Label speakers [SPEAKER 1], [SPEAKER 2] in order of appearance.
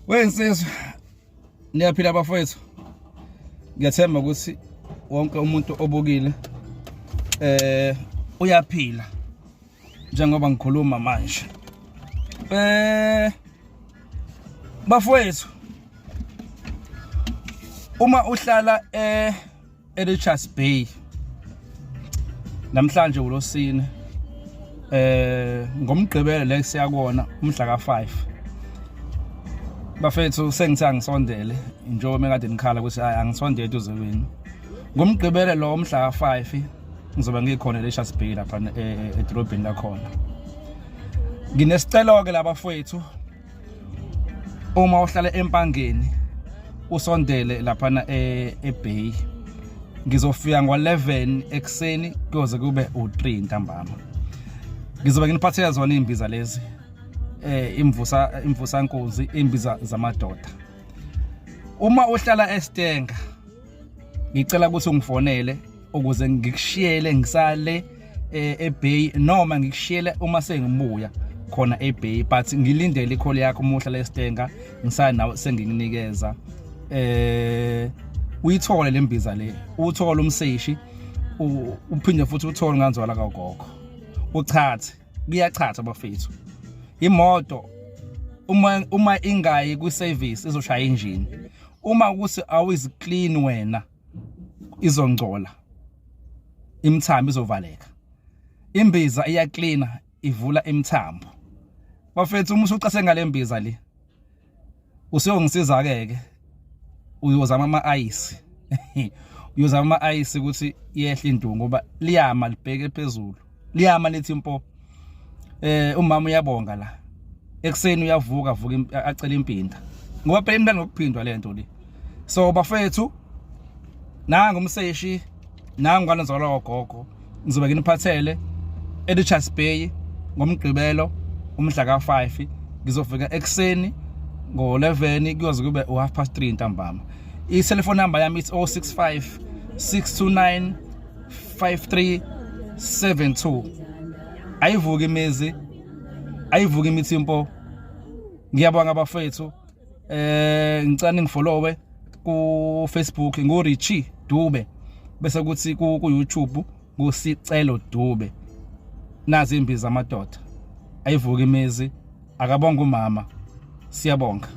[SPEAKER 1] Wensizwa, niyaphila bafowethu. Ngiyathemba ukuthi wonke umuntu obukile uyaphila njengoba ngikhuluma manje. Bafowethu, uma uhlala eRichards Bay namhlanje ulosine, ngomgqibelo le siyakona umhla ka5, bafethu, sengithi angisondele njengoba mekade nikhala ukuthi hayi, angisondele eduze kwenu. Ngomgqibelo lo umhla ka5 ngizobe ngikhona eRichards Bay lapha edolobheni lakhona. Nginesicelo ke labafowethu, uma uhlala eMpangeni usondele laphana eBay, ngizofika ngo-11 ekuseni kuyoze kube u-3 ntambama. Ngizobe nginiphathela zona iy'mbiza lezi, imvusa imvusankunzi, imbiza zamadoda. Uma uhlala eStenga, ngicela ukuthi ungifonele ukuze ngikushiyele ngisale eBay noma ngikushiyele uma sengibuya khona eBay, but ngilindele i-call yakho uma uhlala eStenga, ngisanawe sengikunikeza uyithole lembiza le, uthole umseshi, uphinde futhi uthole nganzwala kagogo uchathe. Kuyachatha bafethu, imoto uma ingayi ku service izoshaya injini. Uma ukuthi awuzi clean wena, izongcola, imithambo izovaleka. Imbiza iyaklina, ivula imithambo bafethu. Uma usucase ngale mbiza le, usuyongisiza ke ke uyozama ama-ice, uyozama ama-ice ukuthi yehle induku, ngoba liyama libheke phezulu, liyama lithi impo. Umama uyabonga la ekuseni, uyavuka vuka acela impinda, ngoba phela imntana ngokuphindwa lento le. So bafethu, nanga umseshi, nangu kanozalwa gogo, ngizobe nginiphathele eRichards Bay ngomgqibelo umhla ka5. Ngizofika ekuseni ngo11 kuyoze kube u3:30 ntambama. I-cellphone number yami it's 065 629 5372. Ayivuki imizi, ayivuki imithi impo. Ngiyabonga bafethu. Ngicela ningifollowe ku Facebook ngu Richie Dube, bese kuthi ku YouTube kuSicelo Dube. Nazi imbiza amadoda, ayivuka imizi. Akabonga umama, siyabonga.